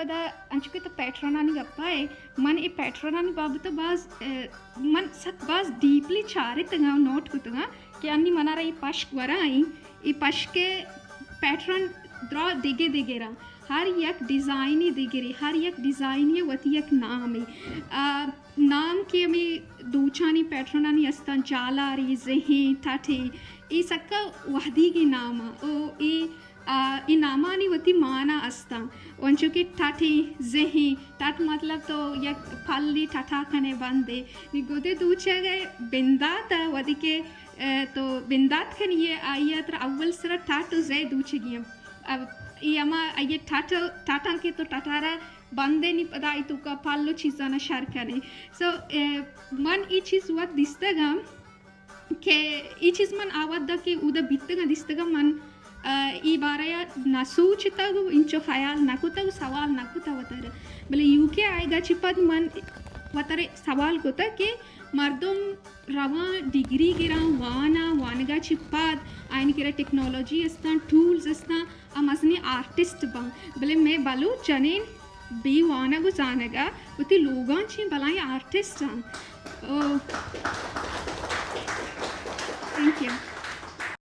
پدا انچو کہ تو پیٹرنانی گپا ئے، من اے پیٹرنانی بابت ءَ باز، ءَ، من سک باز ڈیپلی چارتگاں، نوٹ کتگاں کہ انی منارا اے پشک ورا ایں، اے پشک ءِ پیٹرن درا دگہ دگہ را، ہر یک ڈیزائنی دگرے، ہر یک ڈیزائنی وتی یک نامے۔ آ، نام کہ ہمے دوچانی پیٹرنانی استاں، جالاری، زہیں، ٹٹے، اے سکا وہدیگی نام آں۔ او اے آ، اے نامانی وتی مانا استاں۔ و انچو کہ ٹٹیں، زہیں، ٹٹ مطلب تو یک پلی ٹٹا کنے بندے۔ نی گدے دوچگ ءِ بندات ءَ وھدے کہ، ءَ، تو بندات کنی ئے، آئی ءَ ترا اول سرا ٹٹ و زہ دوچگی ایں۔ اب اے ہما آئی ءِ ٹٹ، ٹٹاں کہ تو ٹٹارا بندے نی پدا آئی توکا پل و چیزانا شر کنے۔ سو، ءَ، من اے چیز وت دیستگاں۔ کہ اے چیز من آ وھدا کہ اودا بیتگاں دیستگاں، من، ءَ، اے بارہ ءَ نہ سوچتگ و انچو خیال نہ کتگ و سوال نہ کتگ وتارا۔ بلے یو کے آئیگا چہ پد من وتارا سوال کتگ کہ مردم رواں ڈگری گراں، واناں، وانگا چہ پد آیانی کرا ٹیکنالوجی استاں، ٹولز استاں، آ مزنیں آرٹسٹ باں، بلے مئے بلوچ جنین بے وانگ و زانگ ءَ وتی لوگاں چہ بلاہیں آرٹسٹ آں۔ او، تھینک یو۔